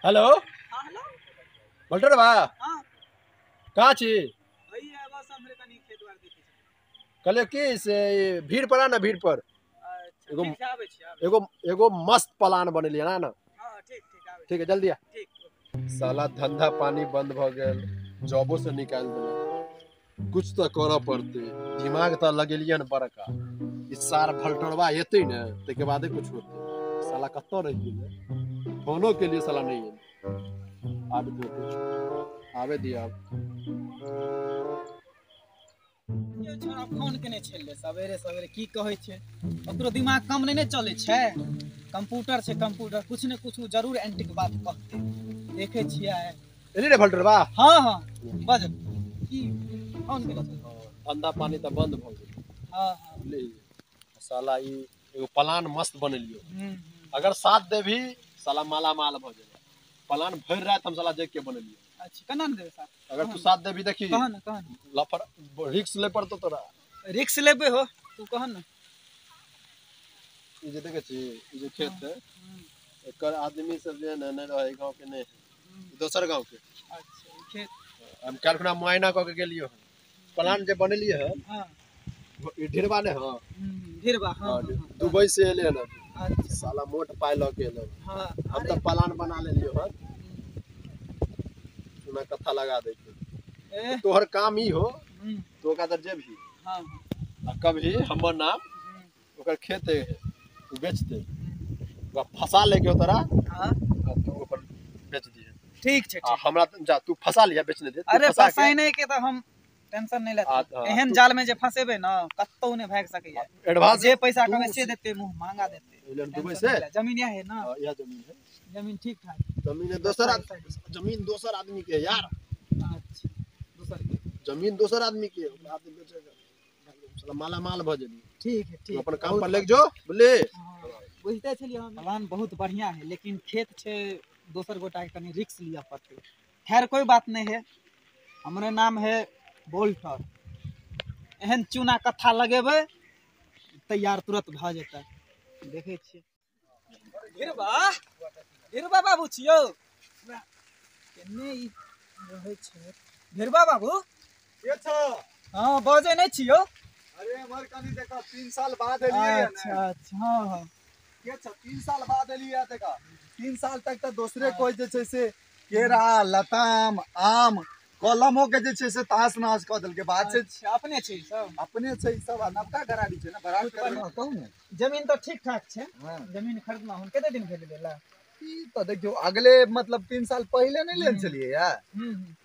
Hello. हाँ hello. बल्टर बा। हाँ कहाँ छी? वही है, बस हमरे कनी खेत बार देखै छी। कहलियै की से भीड़ पर आ ना, भीड़ पर। अच्छा एगो ठीक छै, आबै छी, आबै। एगो एगो मस्त प्लान बनेलियै ना ना। हां ठीक ठीक, आबै। ठीक है, जल्दी आ। ठीक। साला धंधा पानी बंद भ गेल, जॉबो से निकालि देलक। कुछ तऽ करऽ पड़तै, दिमाग तऽ लगेलियै ने बड़का। ई सार भल्टरवा एतै ने ताहिके बादे कुछ होतै। साला कतऽ रहि गेलै, फोनो के लिए साला नहि एलै। आबे होतै, आबे दिया। यो छोरा फोन केने छलै सवेरे सवेरे, की कहै छै, ओकरो दिमाग कम नहि ने चलै छै। कंप्यूटर छै कंप्यूटर, कुछ ने कुछ जरूर एंटीक बात कहतै। देखै छियै। एली रे भल्टरवा। हाँ हाँ बज की फोन केने छलै। धंधा पानी तऽ बंद भऽ गेल। हाँ हाँ बुझलियै, साला ई एगो प्लान मस्त बनेलियो। अगर साथ देबही साला माला माल भऽ जेबै। प्लान भरि राति हम साला देख के बनेलियो। अच्छा केना ने देबै साथ? अगर तू साथ देबही देखी कह ना, कह ना। लफड़ रिक्स ले पड़तो तोरा। रिक्स लेबै हो, तू कह ना। ई जे देखै छी, ई जे खेत है, एकर आदमी सब जे ने नहि रहै गाँव के, नहि है दोसर गाँव के। अच्छा ई खेत हम काल्हि खुना मुआयना कऽ के गेलियो हन। प्लान जे बनेलियै हन, हाँ ई ढेरवा ने। हाँ ढेरवा। हाँ हाँ, हाँ। दुबई से एले हन। अच्छा साला मोट पाइ लऽ के एले। हाँ हम तऽ प्लान बना लेलियो हन, चूना कत्था लगा दै के। तोहर काम ई हो, तो ओकरा तर जेबही हाँ आ कभी हमर नाम ओकर खेत है तू बेच दे, ओकरा फंसा लेके तोरा। हाँ आ तू अपन बेच दिहे। ठीक छै आ ठीक। हमरा जा तू फंसा लिहा, बेच नहि दे। तू अरे फंसा के फसाइने के तऽ हम टेंशन नहीं लेते। आ, एहन जाल में जे फंसेबे ना कतौ नहीं भाग सकैया। एडवांस जे पैसा तू कहबै से देते, मुंह मांगा देते। एलन दुबई टेंशन से नहीं ले। जमीन यह है ना? हाँ, यह जमीन है। जमीन ठीक ठाक। जमीन है दोसर जमीन दोसर आदमी के है यार। अच्छा दोसर के जमीन दोसर आदमी के है, ओकरा आदमी बेचेगा साला माला माल भऽ जेबी। ठीक है तू ठीक। अपन काम पर लग जो, बुझली? हाँ, बुझते छलियै हम। प्लान बहुत बढ़िया है, लेकिन खेत छै दोसर गोटा के, कनी रिक्स लिअ पड़तै। खैर कोई बात नहीं है, हमरे नाम है बोल्टर। एहन चूना कत्था लगेबै तैयार तुरंत भऽ जेतै। देखै छियै। ढेरबा, ढेरबा बाबू छियौ? केने ई रहै छै ढेरबा बाबू? के छौ? हाँ बजै नहि छियौ। अरे हमर कनी देखा 3 साल बाद एलियै ने। अच्छा अच्छा हाँ हाँ। के छौ? 3 साल बाद एलियै देखा। 3 साल तक तऽ दोसरे कोइ जे छै से केरा, लताम, आम, कलमो के जे छै से तास नाश कऽ देलकै। बात छै अच्छा, अपने छै ई सब? अपने छै ई सब, आ नवका घरारी छै ने, बराबर करना कहू ने। जमीन तऽ ठीक ठाक छै। हाँ। जमीन खरीदना हुन कते दिन भेल लेला? ई तऽ देखियौ अगले मतलब 3 साल पहिले नहि लेने छलियै या।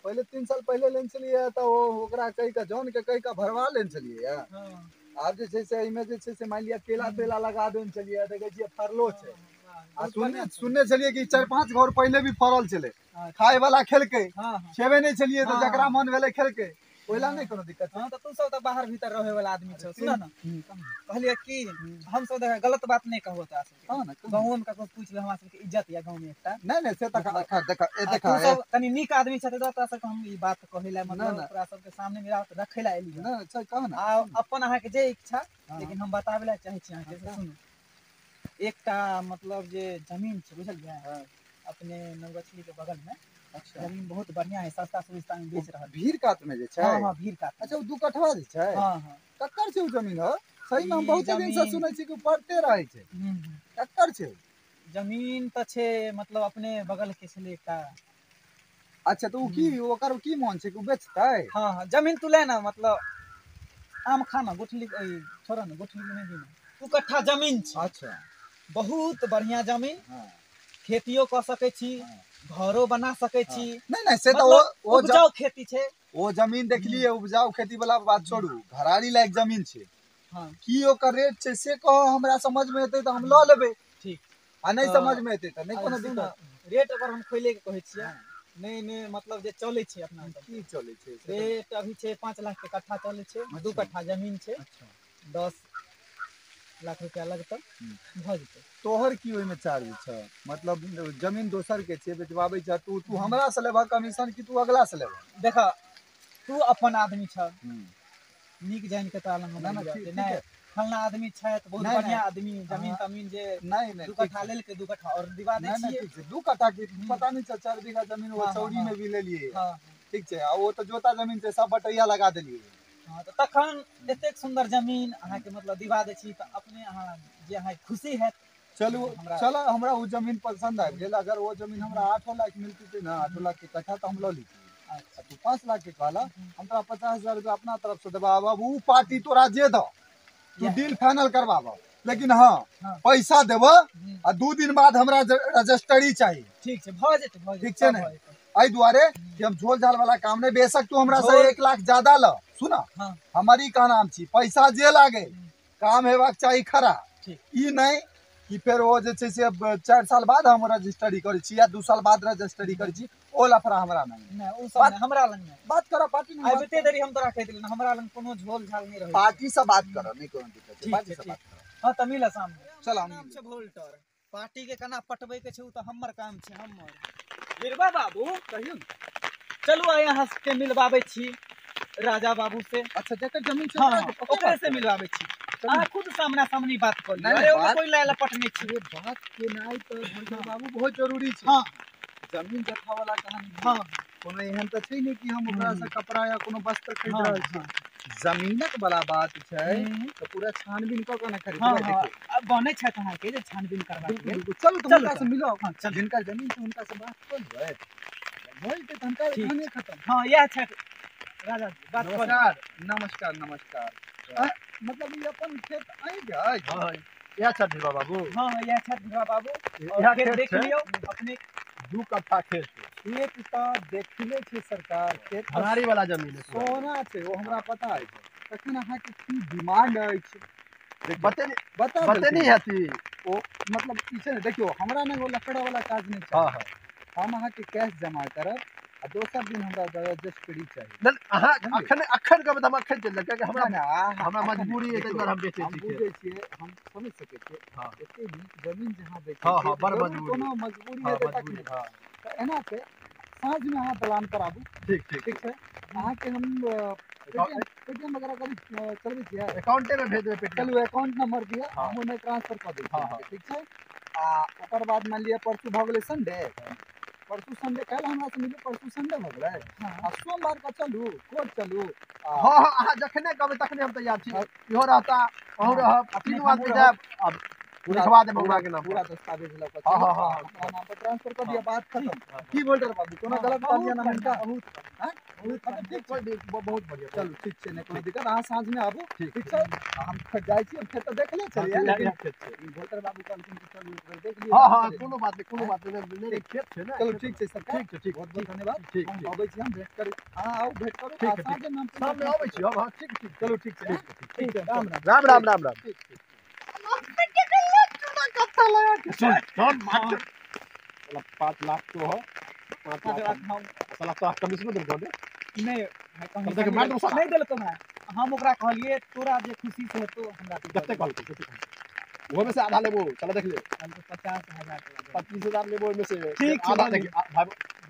पहिले 3 साल पहिले लेने छलियै तऽ ओ ओकरा कहि कऽ जौन के कहि कऽ भरवा लेने छलियै या। हाँ आब जे छै से एहिमे जे छै से मानि लिअ केला तेला लगा देने छलियै, देखै छियै फड़लो छै। आ सुनने छलियै कि 4-5 घर पहिले भी फड़ल छलै। खाय वाला खेलकै, हाँ हाँ खेबे नहि छलियै तऽ हाँ। जकरा मन भेलै खेलकै, ओहिला नहि कोनो दिक्कत छै। हाँ तऽ तू सब तऽ बाहर भीतर रहे वाला आदमी छौ। सुन ना, कहलियै कि हम सब देख गलत बात नहि कहबो तोरा सबके। हाँ ना, कहू। गाँवो में ककरो पूछि ले, हमरा सबके इज्जत या गाँव में एकटा। नहि नहि से तऽ देख ए आ देख तू सब कनी नीक आदमी छह तऽ तोरा सबके हम ई बात कहै ला, मतलब ना। तोरा सबके सामने मेरा रखै ला एलियै। नहि छै कह ना। आ अपन अहाँके जे इच्छा, हाँ। लेकिन हम बताबै ला चाहै छी अहाँके। हाँ। सुनू, एकटा मतलब जे जमीन छै बुझलियै, हाँ। अपने नवगछली के बगल में। अच्छा जमीन बहुत बढ़िया है, सस्ता सुविस्ता में बेच रहल। भीड़ कात में जे छै? हाँ हाँ भीड़ कात में। अच्छा ओ 2 कठवा जे छै? हाँ हाँ। ककर छै ओ जमीन? हो सही में हम ई बहुत दिन से जमीन- सुनै छी कि पड़ते रहै छै। ककर छै? जमीन तऽ छै मतलब अपने बगल के छलै एकटा। अच्छा तऽ ओ की ओकर की मोन छै कि ओ बेचतै? हाँ हाँ जमीन तू ले ना, मतलब आम खा ना, गुठली छोड़ ना, गुठली नहीं दीना। 2 कट्ठा जमीन छै। अच्छा बहुत बढ़िया जमीन। हाँ। खेतियो कऽ सकै छी, हाँ। घरो बना सकै छी। नहि नहि से तऽ मतलब ओ उपजाऊ खेती छै। ओ जमीन देखलियै, उपजाऊ खेती वाला बात छोड़ू, घरारी लायक जमीन छै। हाँ की ओकर रेट छै से कहो, हमरा समझ में एतै तऽ हम लऽ लेबै। ठीक। आ नहि तऽ समझ में एतै तऽ नहि कोनो सुन, दिक्कत। रेट अगर हम खोले के कहै छियै, हाँ। नहि नहि मतलब जे चलै छै अपना सब। की चलै छै? रेट अभी छै 5 लाख के कट्ठा चलै छै। 2 कट्ठा जमीन छै। अच्छा 10 लाख रुपया लगतौ, भऽ जेतै। तोहर की ओहिमे चार्ज छौ? मतलब जमीन दोसर के छै, बेचबाबै छ, तू तू हमरा से लेबह कमीशन कि तू अगला से लेबह? देख तू अपन आदमी छ, नीक जानि के तोरा लग हम ना, ना, आबि ठीक जायब। है। नहि फलना आदमी छथि बहुत बढ़िया आदमी जमीन तमीन जे नहीं नहीं 2 कट्ठा लेल के 2 कट्ठा और दिवा दै छियै। ठीक छै 2 कट्ठा के पता नहीं चल 4 बीघा जमीन वो चौड़ी में भी ले लिए। हां ठीक छै आ वो तो जोता जमीन छै सब बटैया लगा देलिए। हां त तखन एतेक सुंदर जमीन अहाँ के मतलब दिवा दै छी त अपने अहाँ जे अहाँ खुशी हैत। चलू चलो हमरा वो जमीन पसंद आबि गेल। अगर वो जमीन हमरा 8 लाख मिलती ना 8 लाख के कट्ठा तो हम ल लीती। अच्छा तू 5 लाख के कहला हम तोरा 50,000 रुपया अपना तरफ से देबा। अब ऊ पार्टी तोरा जे दो तू डील फाइनल करवाब लेकिन हाँ पैसा देब आ 2 दिन बाद हमरा रजिस्ट्री चाहिए। ठीक छै भ जेतै भ जेतै। ठीक छै ने एहि दुआरे कि हम झोल झाल वाला काम नहीं बेशक तू हमरा से 1 लाख ज्यादा ल सुना हमारी का नाम छी पैसा जे लागे काम हेबाक चाही खरा। ई नहीं कि फेर ओ जे छै से 4 साल बाद हम रजिस्ट्री करै छी या 2 साल बाद रजिस्ट्री करै छी ओ लफड़ा हमरा नहीं। नहीं ओ सब हमरा लग नहीं बात करो पार्टी नहीं आबते देरी हम तोरा कहि देलियै हमरा लग कोनो झोल झाल नहीं रहै। पार्टी से बात करो नहीं कोनो दिक्कत छै पार्टी से बात करो। हां त मिल सामने चल हम नाम छै वोल्टर पार्टी के केना पटबै के छै उ त हमर काम छै हमर। बीरबा बाबू कहियौ चलू आइ अहाँ के मिलबाबै छी राजा बाबू से। अच्छा जकर जमीन छै ओकरे से मिलबाबै छी अहाँ खुद सामना सामनी बात कर लियौ। अरे ओमे कोई लाय लपट नहीं छै। बात केनाइ त भोलटर बाबू बहुत जरूरी छै। हां जमीन जथा वाला कहानी। हां कोनो एहन त छै नहीं कि हम ओकरा से कपड़ा या कोनो वस्त्र खरीद रहल छी। जमीनक वाला बात छै त पूरा छानबीन क के न खरीदबै। देखियौ अब बनै छै अहाँ के जे छानबीन करबा के। चलू त हुनका से मिलो। हां चल जिनका जमीन छै हुनका से बात कर लेबै भइल त हुनका कहानी खत्म। हां इएह छै राजा जी बात कर। नमस्कार नमस्कार नमस्कार। मतलब ये अपन खेत आई गए। हां इएह छै बीरबा बाबू। हां इएह छै बीरबा बाबू और खेत देख लियौ अपने 2 कट्ठा खेत खेत त देखले छै सरकार खेत हरारी वाला जमीन है सोना छै ओ हमरा पता अछि। तखन अहाँ के की डिमांड अछि बते बते नहीं हती ओ मतलब ई छै ने देखियौ हमरा ने ओ लकड़ा वाला काज नहीं छै। हां हां हम अहाँ के कैश जमा करब आ दोसर दिन हमरा रजिस्ट्री चाहिए। नहीं अहाँ अखन अखन कहबै त हम अखन चलि जायब कियाकि हमरा हमरा मजबूरी है ताहि दुआरे हम बेचै हम छी। बुझै छियै हम समझ सकै छियै। हां एते नीक जमीन जहाँ बेचै हां छियै हां बड़ मजबूरी कोनो मजबूरी हां हेतै मजबूरी तखने। हां तऽ एना छै साँझ में अहाँ दलान पर आबू। ठीक ठीक ठीक छै अहाँके हम पेटीएम वगैरह कभी चलबै छियै अकाउंटे में भेज देबै पेटीएम। चलू अकाउंट नंबर दिअ हां हम ओहिमे ट्रांसफर कऽ दै हां छी हां ठीक छै। आ ओकर बाद मानि लिअ परसू भऽ गेलै संडे परसू संडे काल्हि हमरा से मिलू परसू संडे भऽ गेलै हां आ सोमवार के चलू कोर्ट चलू आ हां हां अहाँ जखने कहबै तखने हम तैयार छी। इहो रहता अहूँ रहब अपने तीनू आदमी हमहूँ जायब अब पूरा लिखवा देब पूरा हमरा के नाम पूरा पर। दस्तावेज लऽ कऽ हां चलू हां आ हां हमरा नाम पर ट्रांसफर कऽ हां दिअ बात खत्म। हां की बोल्टर बाबू कोनो हां गलत बहुत कहलियै ना बढ़िया हुनका? बहुत हाँ बहुत अच्छा बढ़िया ठीक छै कोई भी बहुत बढ़िया बहुत चलू ठीक छै नहि कोनो ठीक दिक्कत अहाँ साँझ में आबू। ठीक ठीक ठीक छै आ हम फेर जाइ छी हम खेत तऽ देखले हां छलियै इएह लेकिन इएह खेत छै। भोलटर बाबू कहलखिन कि चलू एक बेर देख लियौ हां बात हां करै कोनो बात नहीं कोनो आँय बात नहीं नहीं नहीं ठीक खेत छै ना चलू खेत ठीक छै सरकार ठीक छै ठीक बहुत बहुत ठीक धन्यवाद। ठीक हम ठीक अबै छी हम भेंट करै अहाँ आउ भेंट करू ठीक आ है ठीक साँझे में हम पूरा शाम में ट्रांसफर अबै छी कऽ हम। हां ठीक ठीक चलू ठीक ठीक छै ठीक आँय ठीक ठीक ठीक छै राम चलू राम राम राम ठीक राम राम ठीक ठीक। सुन सुन हां साला 5 लाख तो हो 5 5 लाख लाख हम हम साला तोरा कमीशनो देलकौ ने नहीं भाई तब देख कमीशन मार नहीं दो साला नहीं देलको भाई हम ओकरा कहलियै तोरा जे खुशी से हेतौ हमरा तू दऽ कते दे। कहलकौ कते कहलकौ ओहो में से आधा लेबो चलो देख ले कहलकै 50,000 तोरा दऽ देब। 25,000 लेबो ओहिमे से ठीक छै आधा लऽ देख लियौ। भाई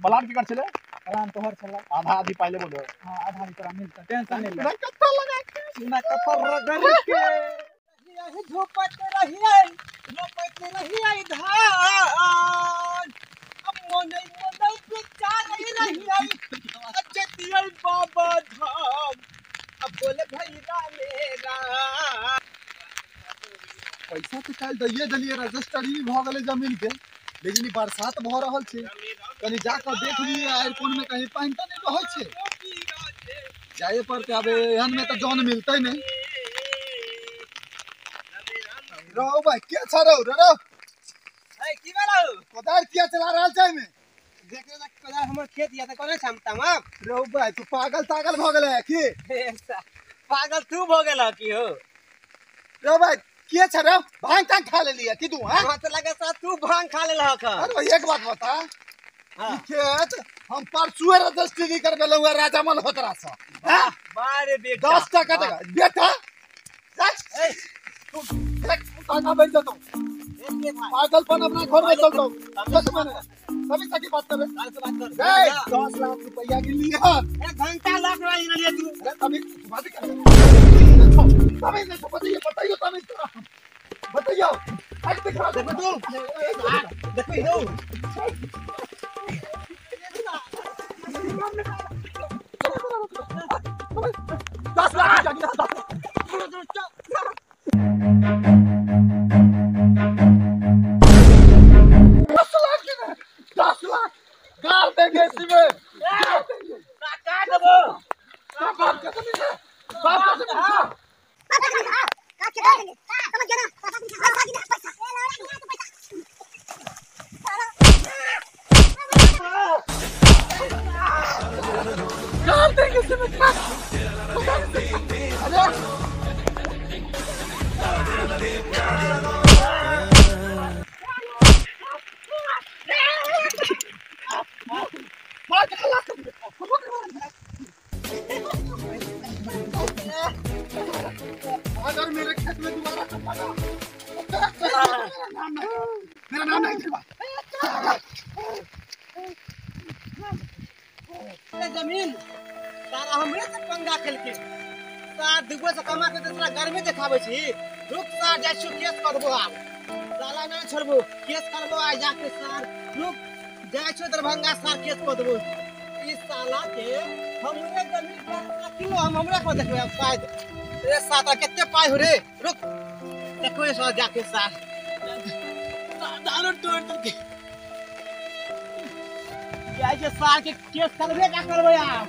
प्लान की कर छले प्लान तोहर छलै आधा आधी पाइ लेबो ने। हाँ आधा भी तोरा मिलतौ टेंशन नहीं ले। चूना कत्ता लगा के चूना कत्ता रगड़ के धूपत रहियै रोपैत रहियै धान अब मोनै मोनै बेचारै रहियै अचतियै बाबा धाम अब बोले भैरा मेरा। पैसा तऽ काल्हि दैये देलियै रजिस्ट्री भी भऽ गेलै जमीन के लेकिन ई बरसात भऽ रहल छै कनि जाकऽ देख लियै आरि कोन में कहीं पानि तऽ नहि बहै छै जाए पड़तै आब एहन में तऽ जन मिलतै नहि। रौ भाई के छ रौ रे रौ की भेलौ कोदारि किया चला रहल छै एहिमे? देखियौ तऽ कोदारि हमर खेत या तऽ कोना क्षमता मे रौ भाई तू पागल तागल भऽ गेलै की? पागल तू भऽ गेल की हो रौ भाई के छ रौ भांग तांग खा लेलियै की तू? हां हमरा तऽ लगे सा तू भांग खा लेलहक। अरे एक बात बता ई खेत हम परसुए रजिस्ट्री करबेलहुँ हैं राजा मल्होत्रा से। हां बारे बेटा 10 टका देगा बेटा ए तू देख टाका बन जतौ पागलपन अपना घर में चलतौ सच में सभी सकी बात कर काल से बात कर ए 10 लाख रुपया के लिए एक घंटा लाख रही लिया तू। अरे तभी बात कर तमीज नहीं बताइए बताइए तमीज तोरा बताइए आज दिखा देखो तू देखो यो 10 लाख 10 लाख गाड़ देंगे इसी में काट देबो बाप का जमीन है बाप का जमीन है गाड़ देंगे इसी में अरे अगर मेरे खेत में दोबारा मेरा नाम नहीं जमीन तारा हमरे से पंगा खेल के सार दुगो से कमा के तोरा गर्मी देखाबै छी। रुक सार जाइ छी केस करबो आब साला नहीं छोड़बो केस करबो आ जाके सार रुक जाइ छी दरभंगा सार केस कर देबो ई साला के हमरे जमीन पर किलो हम हमरा को देखबै अब शायद रे साता कितने पाई हो रे रुक देखो ये साला जाके सार दारू तोड़ के जाइ छै सार के केस करबे का करबै आब।